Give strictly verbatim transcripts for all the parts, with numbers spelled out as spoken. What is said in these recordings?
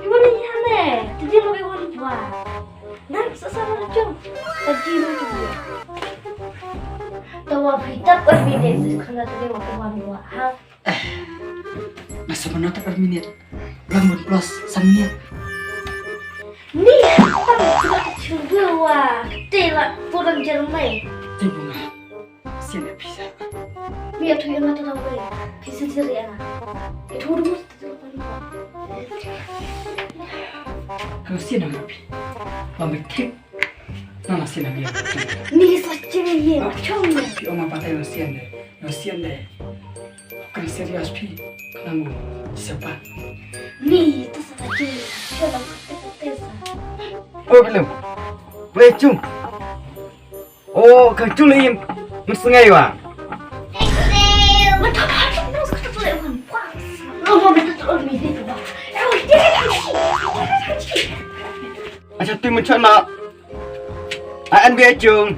Iwan ni hane, tadi lo iwan wa. Nang sasa lo jong. Tadi lo tu. Tawa pita per minit kana tadi lo iwan wa. Ha. Masa mana tak per minit? Belum plus samiat. Ni, tak cuba wa. Tela pulang jermai. Tibunga. Sian da pisa. Mi atu yang atu tahu. Pisa jeri ana. Itu udah mesti tu. Kalau sian da pi. Pamit. Nang la sian da pi. Ni sa ceng ye, macam ni. Pi oma patai lo sian de. Lo sian de. Kan serius pi. Kenang sepat. Ni tu sa ceng. Sian da kata-kata sa. Oh, belum. Boleh cung. Oh, ka juli im. Ngi sngai wa. Acha tu menchana. A N B A chung.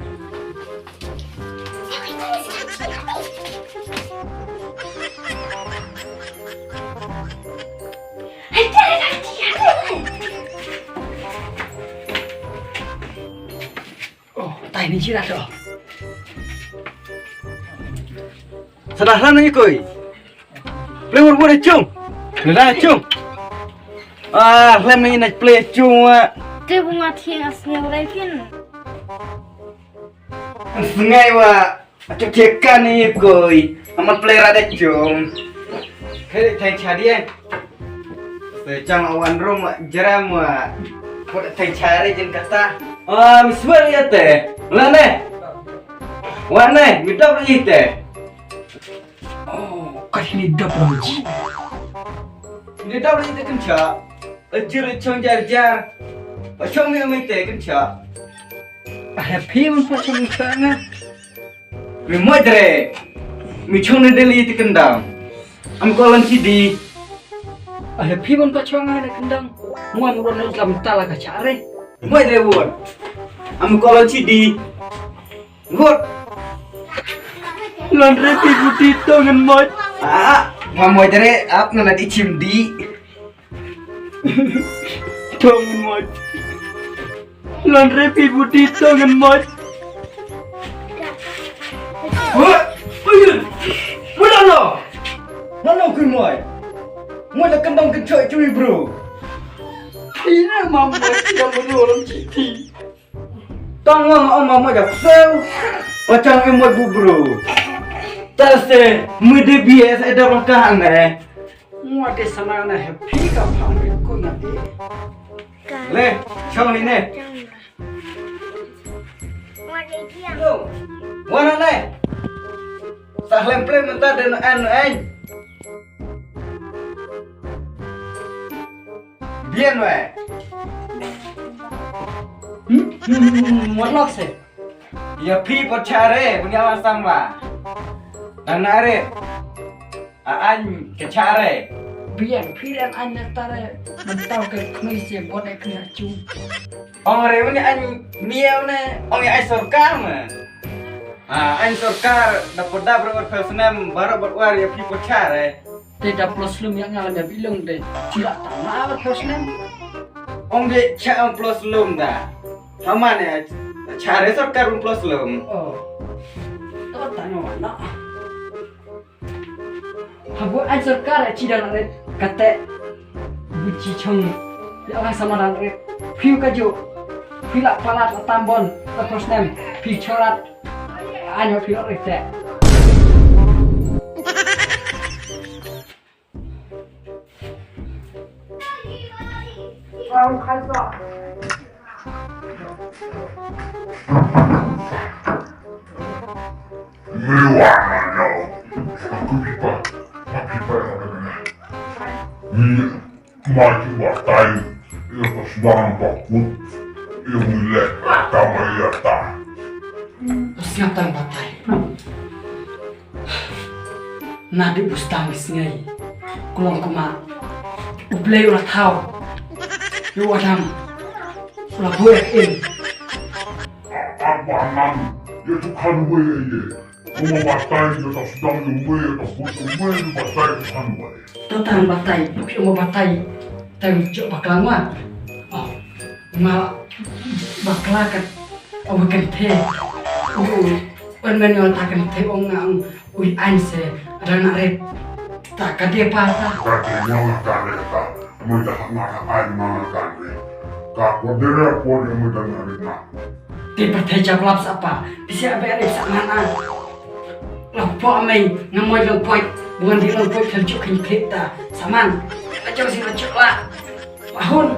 Oh, tai ni jirat oh. Sana hlan ni koi. Play wur wur chung. Play da chung. Ah, hlan ni na play chung wa. Te bunga thiang as ni urai kin. Sngai wa. Atuk thiang kan ni koi. Aman play ra da chung. Hei, thai chadi eh. Te chang a wan rum jeram wa. Put thai chari jin kata. Ah, miswer ya te. Lane. Wane, midap lagi te. Oh, kat midap lagi. Midap lagi te kencha. Ajir chong jar jar. Achong mi amai te kencha. Ah, happy mun pa chong cha nga. Mi mo dre. Mi chong ne deli te kendam. Am ko lan chi di. Ah, happy mun pa chong ne kendam. Muan ron lam tala ka chare. Mo dre won. Am ko lan chi di. Ngut. Lon re pi buti to ngan moj. Ah, ma moj re ap na di chim di. To ngan moj. Lon re pi buti to ngan moj. Wah, ayun. Wala lo. Lon lo kui moj. Moj la kendang kechoi chui bro. Ina ma moj ya moj orang citi. Tang wang ong ma mo jak seu. Pachang em mo bu bro. Ta se mu de B S e da bang ka ne. Mo de sana na happy ka phang ko na e. Le, chong ni ne. Yo. Wana ne. Sa hlem ple mynta de no en no en. Bien we. Hmm? Hmm, hmm, hmm, hmm, wat lok se. Ya phi pot chare, punya lang sam la. Nang nare. A an ke chare. Bien, phi an an na tare. Mentau ke knui se bot e knui achu. Ong re mani an miau ne, ong ya ai sorkar me. Ha, an sorkar da podap re wat personem, baru bot war ya phi pot chare. Te da plus lum ïa nga la mia bilong de. Chira ta ma ba plus lum. Ong de cha ong plus lum da. Hama ne cha re sorkar ong plus lum. Oh. To ta no na. Habo ai sorkar chi da re kate. Bu chi chong. Ya nga sama da re. Phiu ka ju. Phi la palat la tambon. La plus lum. Phi chorat. Ano phi rikte. Mai ki batai, ïa ka sdang bakut, ïa ngi leh tang ïa ta. Sngap tang batai. Naduh ba sdang ki sngi, ka long kumba U Blei u la thaw ïa u Adam, u la buh ïa ka Im. Aba ngan ïa tu khan wei ïa. Uma batai ïa ta sdang ïa u mei, ïa ta bun u mei, u batai ka than wai. To tang batai, phi uma batai. Tang jok bakla ngwa. Oh, ma bakla ka awa kynthei. U, un men ïa ta kynthei ong nga ong, ui ain se, adang na ret. Ta ka de pa ta. Ka de ngwa nga ka ret ta. Mui da ha nga ha ain ma nga ka ret. Ka por de re por ïa mui da nga ret ma. Te pyrthei jablap sa pa. Pisa abe arik sa man a. Lah po amai ngamoi lang poi. Bukan di lang poi kerjuk kini klik ta. Saman. Ajo sing ajo lah. Pahun.